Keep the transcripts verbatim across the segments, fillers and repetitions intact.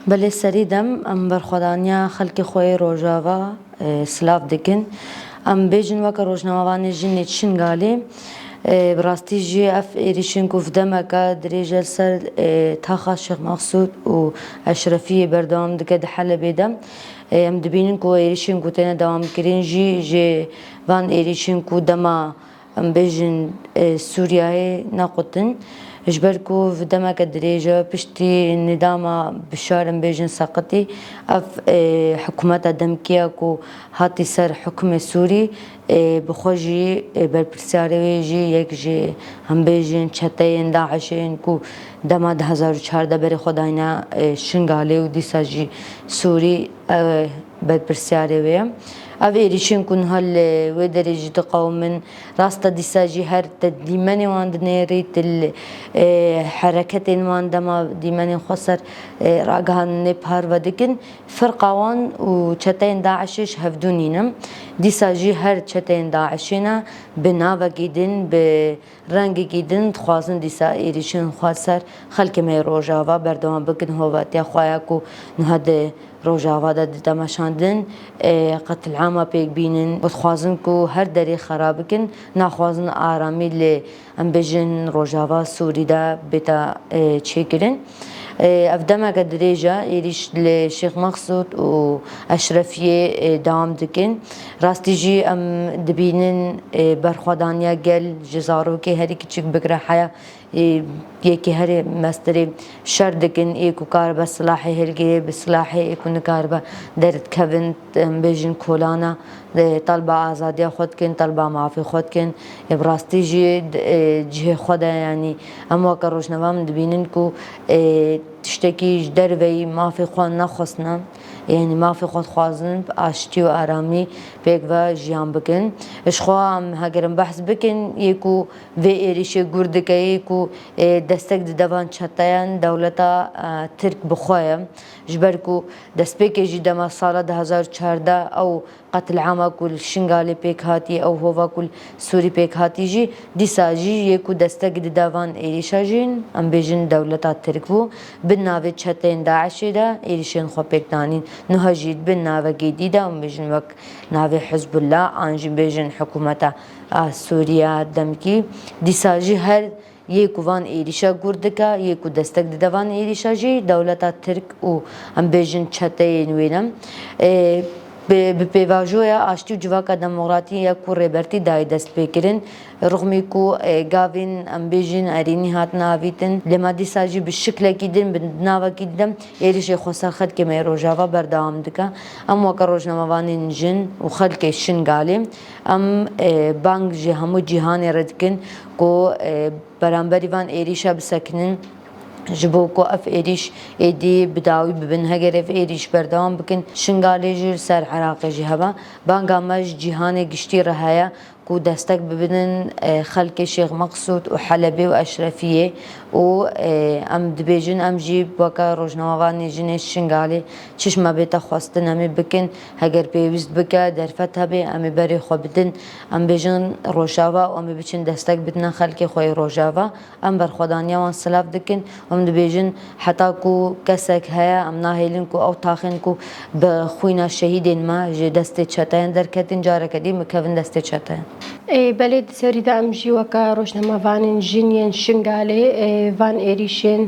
Belê serî dem em berxwedaniya xelkê xwe yê Rojava, e, silav dikin. Em bêjin weke rojnamevanê jinê Şingalê, e, bi rastî jî ev êrîşên ku demeke dirêj e li ser, e, taxa Şêx Mexsûd û Eşrefiyê berdewam dike di Helebê de. E, em dibînin ku êrîşên ku têne dewamkirin jî ji van êrîşên ku dema em bêjin, e, Sûriyeyê nequtin. Ji ber ku demeke dirêj e piştî nîdama Bişar, em bêjin, seqitî, ev, e, hikûmeta demkî ye ku hatî ser hikûmê Sûrî, e, bi xwe jî, e, berpirsyarê wê jî yek ji, em bêjin, çeteyên DAIŞ'ê yên ku dema du hezar û çardeh berê xwe dayne, e, Şingalê û dîsa jî Sûrî, e, berpirsyarê wê ye. Ev êrîşên ku niha li wê derê jî diqewimin, rast e, dîsa jî her te dîmenê wan dinêrî, tu li, e, hereketên wan dema dîmenên xwe ser, e, ragihandinê parve dikin, firqa wan û çeteyên DAIŞ'ê ji hevdû nîne. Dîsa jî her çeteyên DAIŞ'ê ne bi navekî din, bi rengekî din dixwazin dîsa êrîşên xwe ser xelkê me yê Rojava berdewam bikin. Hovatiya xwe ya ku niha di Rojava de dide meşandin, e, qetilama pêk bînin. Dixwazin ku her derê xera bikin. Naxwazin aramî li, em bêjin, Rojava Sûrî de bête, e, çêkirin. E, ev demeke dirêj e êrîş li Şêx Mexsûd û Eşrefiyê, e, dewam dikin. Rastî jî em dibînin, e, berxwedaniya gel ji zarokê herî kiçik bigire heya, e, yekî herê mestirê şer dikin, ê ku karibe silahê hilgirê, bi silahê, ê ku nikaribe derdikevin, em bêjin, kolana, e, talba azadiya xwe dikin, talba mafê xwe dikin. E, bi rastî jî, e, cihê xwe de, yanî em weke rojnava min dibînin ku, e, tiştekî ji derveyî mafê xwe nexwestine. Yanî mafê xwe dixwazin, bi aştî û aramî pêk ve jiyan bikin. Ji xwe em heger em behs bikin, yê ku vê êrîşê gûr dike, yê ku, e, destek dide van çeteyan, dewleta, e, Tirk bi xwe ye. Ji ber ku destpêkê jî dema sala du hezar û çardeh ew qetilama ku li Şingalê pêk hatî, ew hova ku li Sûrî pêk hatî jî, dîsa jî yê ku destek dide van êrîşa jî, em bêjin, dewleta Tirk bû. Bi navê çeteyên DAIŞ'ê de êrîşên xwe pêk danîn. Niha jî bi navekî dî de, em bêjin, wek navê Hizbullah, an jî bêjin hikûmeta a Sûriya demkî. Dîsa jî her yê ku van êrîşa gûr dike, yê ku destek dide van êrîşa jî dewleta Tirk û, em bêjin, çeteyên wê ne. Ê, bi, bi pêvajoya aştî û civaka demokratî ya ku Rêbertî dayê destpêkirin, rixmî ku, e, gavên, em bêjin, erênî hatine avîtin, lê ma dîsa jî bi şiklekî din, bi navekî din êrîşê xwe ser xelkê me yê Rojava berdewam dike. Em weke rojnamevanên jin û xelkê Şingalê, em, e, bang ji hemû cîhanê re dikin ku, e, beramberî van êrîşa bisekinin, ji bo ku ev êrîş êdî bi dawî bibin. Heger ev êrîş berdewam bikin, Şingalê jî li ser Iraqê jî hebe. Banga me ji cîhanê giştî re heye ku destek bibinin, e, xelkê Şêx Meqsûd û Helebê û Eşrefiyê û, e, em dibêjin, em jî weke rojnamevanê jinê Şingalê çi ji me bête xwestin, em ê bikin. Heger pêwîst bike, derfet hebe, em ê berê xwe bidin. Em bêjin Rojava û em ê biçin destek bidine xelkê xwe yê Rojava. Em berxwedaniya wan silav dikin. Em dibêjin, heta ku kesek heye, em nahêlin ku ew taxên ku bi xwîna şehîdên me ji destê çeteyan derketin, careke dî bikevin destê çeteyan. Ê, belê, di serî de em jî weke rojnamevanên jin yên Şingalê, ê, van êrîşên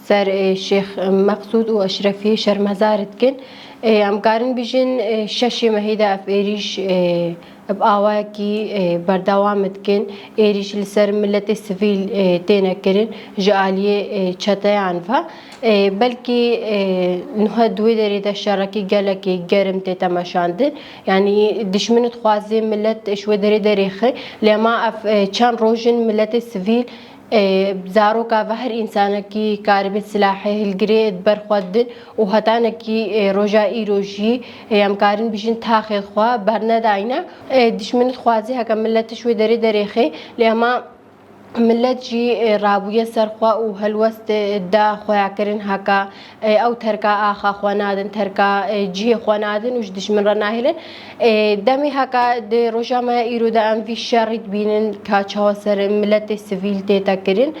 ser, ê, Şêx Meqsûd û Eşrefiyê şermezar dikin. Ê, em karin bijin, ê, şeşê mehê de ev êrîş, ê, bi awayekî, e, berdewam dikin, êrîş li ser miletê sivîl, e, têne kirin ji aliyê, e, çeteyan ve. E, belkî, e, niha di wê derê de şerekî gelekî germ tête meşandin. Yanî dişmin dixwaze milet ji wê derê derêxe. Lê ma ev, e, çend roj in miletê sivîl, e, zaroka ve her însanekî karibê silahê hilgirê di ber xwe din û hetanekî, e, roja îro jî, e, em karin bijin taxê xwe bernedayne. E, dişmin dixwaze heke milet ji wê derê derêxe, lê ema milet jî, e, rabûye ser xwe û helwest, e, da xweya kirin heke, e, ew terka axa xwe nadin, terka, e, cihê xwe nadin û ji dişmin re nahêlin. E, demê heke di roja me ya îro de em vî şerî dibînin ka çawa ser miletê sivîl tête kirin.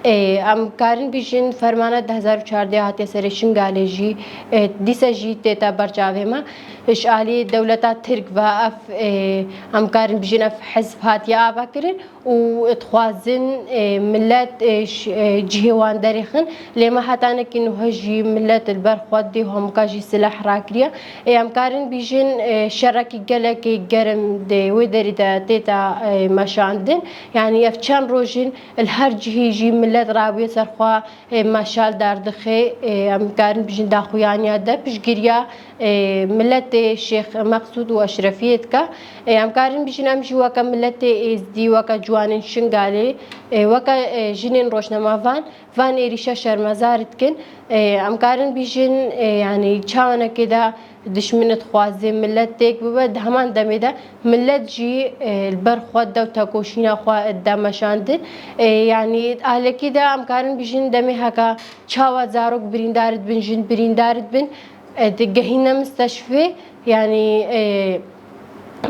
Ê, em karin bîjin fermana du hezar û çardeh hatiye serê Şingalê jî, ê, dîse jî tête berçavê me. Ji alî dewleta Tirk ve ev, ê, em karin bîjin ev hizb hatiye ava kirin û dixwazin, ê, millet, ê, ş-, ê, cihê wan derêxin. Lê me hetanekî nuha jî millet li ber xwe dê hemûka jî silah rakiriye. Ê, em karin bîjin, ê, şerekî gelekî germ dê wê derî de tête, ê, meşandin. Yanî ev çend roj in li her cihî jî millet rabûye ser xwe, ê, meşal derdixê, ê, em karin bijin daxuyaniya de piştgiriya, ê, miletê Şêx Meqsûd û Eşrefiyê dike. Ê, em karin bijin em jî weke miletê Êzdî, weke ciwanên Şingalê, ê, weke, ê, jinên rojnamevan van êrîşa şermezar dikin. Ê, em karin bijin, ê, yanî çawanekê de dişmin dixwaze millet têk bibe, di heman demê de millet jî, e, li ber xwe de û tekoşîna xwe de meşandin. E, yanî alekî de em karin bijin demê heka çawa zarok birîndar dibin, jin birîndar dibin, e, digehîne misteşfê, yanî, e,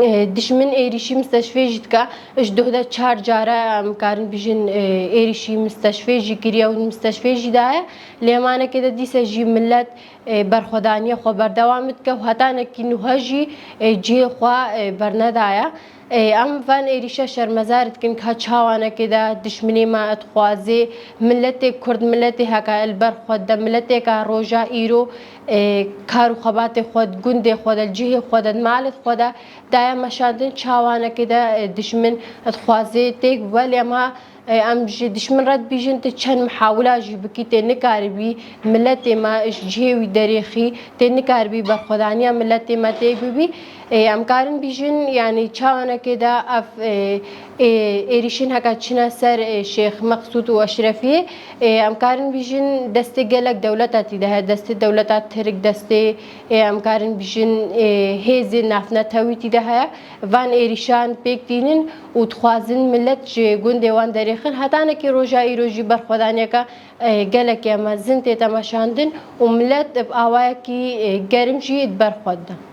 e, dişmin êrîşî misteşfê jî dike. Ji duh de çar cara em karin bijin, e, êrîşî misteşfê jî kiriye û misteşfê jî daye. Lê hemanekê de dîse jî millet, e, berxwedaniya xwe berdewam dike û hetanekî nuha jî, e, cihê xwe, e, bernedaye. E, em van êrîşa şermezar dikin ka çawanekê de dişminê me dixwaze miletê Kurd, miletê heke li ber xwe de, miletê ka roja îro, e, kar û xebatê xwe di gundê xwe de, li cihê xwe de, di malê xwe de daye meşandin, çawanekê de, e, dişmin dixwaze têk bibe. Lê em ha E, em ji dişmin re dibîjin, tu çend mihawila jî bikî, tê nikaribî miletê me ji cihê wî derêxî, tê nikaribî berxwedaniya miletê me têk bibî. E, em karin bîjin, yanî çawanekê de ev, e, e, êrîşin heke çine ser, e, Şêx Meqsûd û Eşrefiyê, e, em karin bîjin destê gelek dewleta tî de heye, destê dewleta Tirk, destê, e, em karin bîjin, e, hêzên navnetewî tî de heye. Van êrîşan pêk tînin û dixwazin milet ji gundê wan derêxin. Hetanekî roja îro jî berxwedaniyeke, e, gelekî mezin tête meşandin û milet bi awayekî, e, germ jî di ber xwe de.